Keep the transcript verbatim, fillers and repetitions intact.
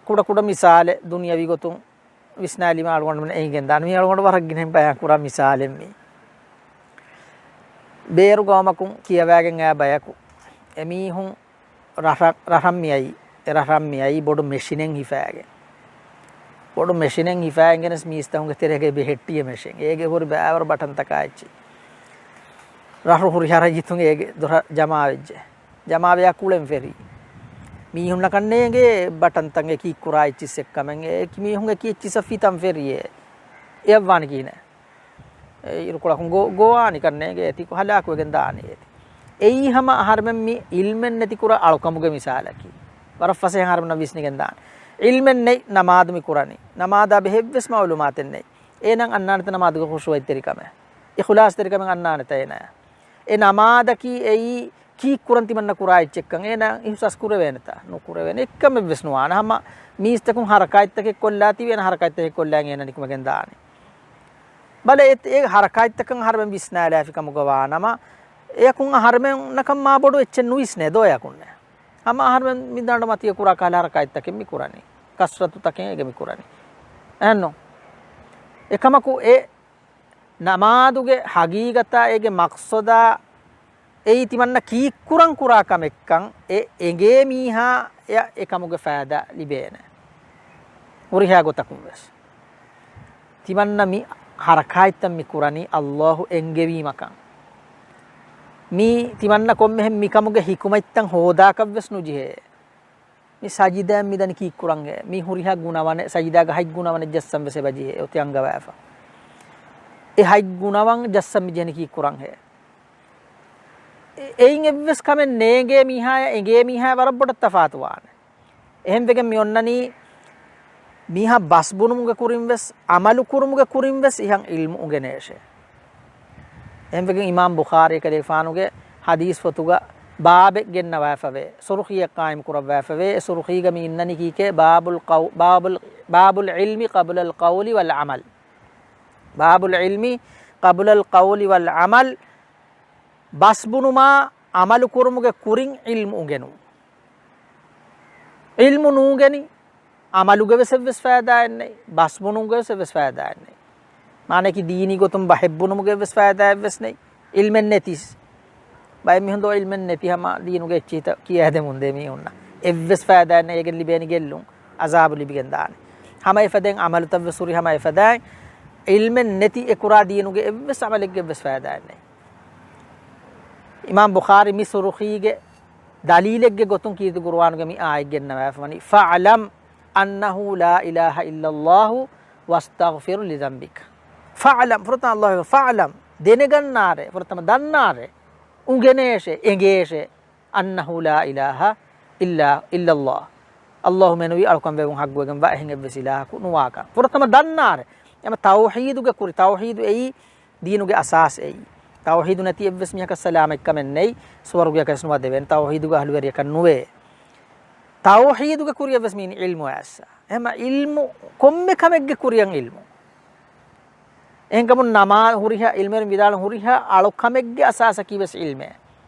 ކުޑަ ކުޑަ މިސާލެއް ދުނިޔަވީ ގޮތުން ވިސްނާލީމަ އަޅުގަނޑުމެން އެނގިގެން ދާނެ. މި އަޅުގަނޑު ވަރަށް ގިނައިން ބަޔާން ކުރާ މިސާލެއް މީ. ބޭރު ގައުމަކުން ކިޔަވައިގެން އައި ބަޔަކު. އެމީހުން ރަށަށް، ރަށަށް މިއައީ، އެ ރަށަށް މިއައީ ބޮޑު މެޝިނެއް ހިފާގެން. ބޮޑު މެޝިނެއް ހިފާގެން ގެނެސް މީސްތަކުންގެ ތެރޭގައި ބެހެއްޓިއްޔާ މެޝިން. އޭގެ ހުރި ބައިވަރު ބަޓަންތަކާ އެއްޗި. ރަށު ހުރިހާ ރައްޔިތުން އޭގެ ދޮރަށް ޖަމާވެއްޖެ. ޖަމާވެޔާ ކުޅެން ފެރި. މީހުންނަކަށް ނޭނގޭ ބަޓަންތައް އެކީ ކުރާ އެއްޗިސް އެއްކަމެއް. އެ މީހުން އެކި އެއްޗިސަށް ފިތަން ފެރިއޭ. އެއަށްވާނީ ކިހިނެއް؟ އެ އިރުކޮޅަކުން ގޯ، ގޯވާނިކަން ނޭނގޭ އޭތި، ހަލާކުވެގެން ދާނީ އޭތި. އެއީ ހަމަ އަހަރެމެން މި އިލްމެއް ނެތި ކުރާ އަޅުކަމުގެ މިސާލަކީ. ވަރަށް ފަސޭހަ އަހަރެމެންނަށް ވިސްނިގެން ދާނެ. އިލްމެއް ނެތް ނަމާދު މި ކުރަނީ. ނަމާދާ ބެހޭ އެއްވެސް މައުލޫމާތެއް ނެތް. އޭނަ އަންނާނެތަ ނަމާދުގެ ޚުޝޫޢަތްތެރިކަމެއް؟ އިޚުލާޞްތެރިކަމެއް އަންނާނެތަ އޭނަޔަށް؟ އެ ނަމާދަކީ އެއީ ކީއްކުރަން ތިމަންނަ ކުރާ އެއްޗެއްކަން އޭނަ އިޙްސާސް ކުރެވޭނެތަ؟ ނުކުރެވޭނެ. އެއްކަމެއްވެސް ނުވާނެ. ހަމަ މީސްތަކުން ހަރަކާތްތަކެއް ކޮށްލާތީވެ އޭނަ ހަރަކާތްތަކެއް ކޮށްލާ އޭނަ ނިކުމެގެން ދާނެ. ބަލަ އެ، އެ ހަރަކާތްތަކަން އަހަރެމެން ވިސްނާލާފި ކަމުގަ ވާނަމަ، އެޔަކުން އަހަރެމެންނަކަށް މާ ބޮޑު އެއްޗެއް ނުވިސްނޭ ދޯ އެޔަކުންނެ. ހަމަ އަހަރެމެން މި ދަނޑު މަތީގަ ކުރާ ކަހަލަ ހަރަކާތްތަކެއް މި ކުރަނީ. ކަސްރަތުތަކެއް އޭގެ މި ކުރަނީ. އެހެންނު. އެކަމަކު އެ ނަމާދުގެ ހަގީގަތާ އޭގެ މަޤްޞަދާ އެއީ ތިމަންނަ ކީއްކުރަން ކުރާ ކަމެއްކަން އެ އެނގޭ މީހާޔަށް އެކަމުގެ ފައިދާ ލިބޭނެ. ހުރިހާ ގޮތަކުން ވެސް. ތިމަންނަ މި ހަރަކާތްތައް މި ކުރަނީ ﷲ އެންގެވީމަކަން. މީ ތިމަންނަ ކޮންމެހެން މިކަމުގެ ޙިކުމަތްތައް ހޯދާކަށް ވެސް ނުޖެހޭ. މި ސަޖިދައިން މިދަނީ ކީއްކުރަންހޭ؟ މި ހުރިހާ ގުނަވަނެއް، ސަޖިދާގަ ހަތް ގުނަވަނެއް ޖައްސަން ވެސް އެބަ ޖެހޭ. އޮތީ އަންގަވާފަ. އެ ހަތް ގުނަވަން ޖައްސަން މި ޖެހެނީ ކީއްކުރަންހޭ؟ އެ-، އެއިން އެއްވެސް ކަމެއް ނޭނގޭ މީހާޔާ އެނގޭ މީހާޔާ ވަރަށް ބޮޑަށް ތަފާތުވާނެ. އެހެންވެގެން މި އޮންނަނީ މީހާ ބަސް ބުނުމުގެ ކުރިން ވެސް، ޢަމަލު ކުރުމުގެ ކުރިން ވެސް އިހަށް ޢިލްމު އުނގެނޭށޭ. އެހެންވެގެން އިމާމް ބުޚާރީ ކަލޭގެފާނުގެ ޙަދީޘް ފޮތުގަ ބާބެއް ގެންނަވާފަވޭ، ސުރުޚީއެއް ޤާއިމް ކުރައްވާފަވޭ. އެ ސުރުޚީގަ މި އިންނަނީ ކީކޭ؟ ބާބުލް ޤައު-، ބާބުލް، ބާބުލް ޢިލްމި ޤަބްލަލް ޤައުލި ވަލް ޢަމަލް. ބާބުލް ޢިލްމި ޤަބްލަލް ޤައުލި ވަލް ޢަމަލް. ބަސް ބުނުމާ ޢަމަލު ކުރުމުގެ ކުރިން ޢިލްމު އުނގެނުން. ޢިލްމު ނޫނގެނި ޢަމަލުގެ ވެސް އެއްވެސް ފައިދާއެއް ނެތް، ބަސް ބުނުމުގެ ވެސް އެއްވެސް ފައިދާއެއް ނެތް. މާނައަކީ ދީނީ ގޮތުން ބަހެއް ބުނުމުގެ އެއްވެސް ފައިދާއެއް ވެސް ނެތް. ޢިލްމެއް ނެތިސް. ބައެއް މީހުން ދޯ ޢިލްމެއް ނެތި ހަމަ ދީނުގެ އެއްޗިހިތައް ކިޔާދެމުން ދޭ މީހުންނަށް. އެއްވެސް ފައިދާއެއް ނެތް، އޭގެން ލިބޭނީ ގެއްލުން. ޢަޒާބު ލިބިގެން ދާނެ. ހަމަ އެފަދައިން ޢަމަލުތައް ވެސް ހުރި ހަމަ އެފަދައިން ޢިލްމެއް ނެތި އެ ކުރާ ދީނުގެ އެއްވެސް ޢަމަލެއްގެ އެއްވެސް ފައިދާއެއް ނެތް. އިމާމް ބުޚާރީ މި ސުރުޚީގެ ދަލީލެއްގެ ގޮތުން ކީރިތި ޤުރުއާނުގެ މި އާޔަތް ގެންނަވާފަވަނީ، فَاعْلَمْ أَنَّهُ لَا إِلَهَ إِلَّا اللَّهُ وَاسْتَغْفِرْ لِذَنْبِكَ. فَاعْلَمْ، ފުރަތަމަ ﷲ، فَاعْلَمْ، ދެނެގަންނާރޭ، ފުރަތަމަ ދަންނާރޭ، އުނގެނޭށޭ، އެނގޭށޭ، أَنَّهُ لَا إِلَهَ إِلَّا، إِلَّا اللَّهُ. ﷲ މެނުވީ އަޅުކަން ވެވުން ޙައްޤުވެގެންވާ އެހެން އެއްވެސް އިލާހަކު ނުވާކަން. ފުރަތަމަ ދަންނާރޭ. އެމަ ތައުޙީދުގެ ކުރި، ތައުޙީދު އެއީ ދީނުގެ އަސާސް އެއީ. ތައުޙީދު ނެތި އެއްވެސް މީހަކަށް ސަލާމަތްކަމެއް ނެތް، ސުވަރުގެއަކަށް ވެސް ނުވަދެވޭނެ، ތައުޙީދުގެ އަހުލުވެރިޔަކަށް ނުވޭ. ތައުޙީދުގެ ކުރިއަށް ވެސް މީން ޢިލްމު އައްސަ. އެހެމަ ޢިލްމު ކޮންމެ ކަމެއްގެ ކުރިއަށް ޢިލްމު. އެހެންކަމުން ނަމާ ހުރިހާ ޢިލްމުވެރިން ވިދާޅު ހުރިހާ އަޅުކަމެއްގެ އަސާސަކީ ވެސް ޢިލްމޭ.